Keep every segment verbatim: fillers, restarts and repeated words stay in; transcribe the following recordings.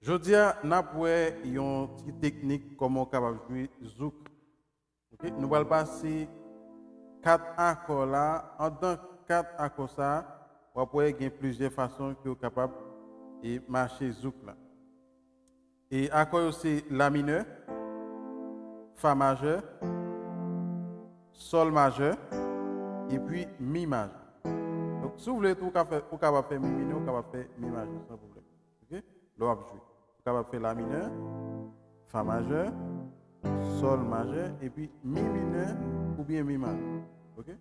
Jodi a, n ap wè yon ti teknik kòman w kapab jwe zouk. Ok? Nou pral pase kat akò la. Anndan kat akò sa, w ap wè gen plizyè fason ke w kapab e mache zouk la. E akò yo se la minè, fa majè, sòl majè, epi mi majè. Donk, si w vle tou, ou ka fè, ou kapab fè mi minè, ou kapab fè mi majè, san pwoblèm. Ok? Lè w ap jwe. Ou kapab fè la minè, fa majè, sòl majè, epi mi minè oubyen mi majè. Ok?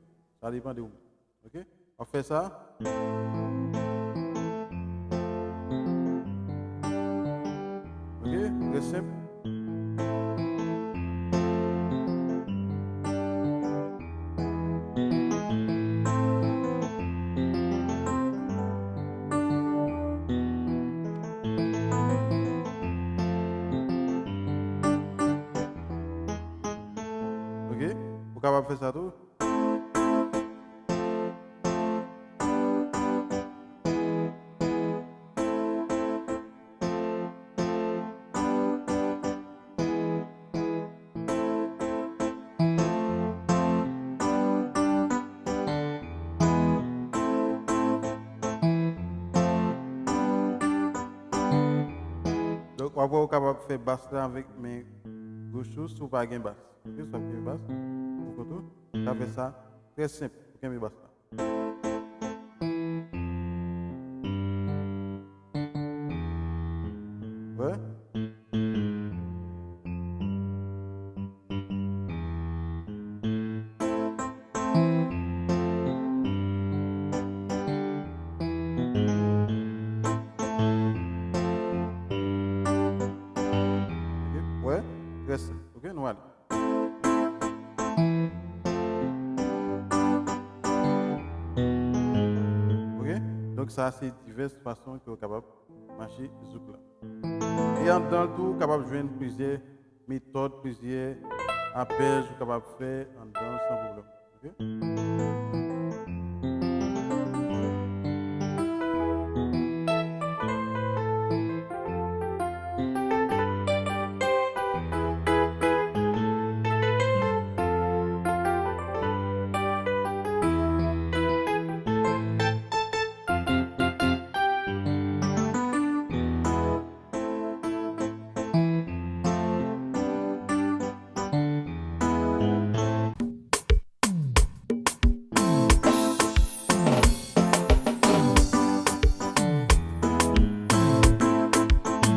Sa depann de ou menm. Ok? W ap fè sa. Ok? Trè senp. Ok? Ou kapab fè sa tou. Donk, w ap wè ou kapab fè bas la avèk men goch ou si w pa gen bas. Ok, si w pa gen bas, ou konn tou, ou ka fè sa trè senp. Ou kenbe bas la. Wè? Ok, wè? Trè senp. Ok, nou ale. Ok? Donk, sa se divès fason ke w kapab mache zouk la. E anndan l tou, ou kapab jwenn plizyè metòd, plizyè apèj ou kapab fè anndan l san pwoblèm. Ok?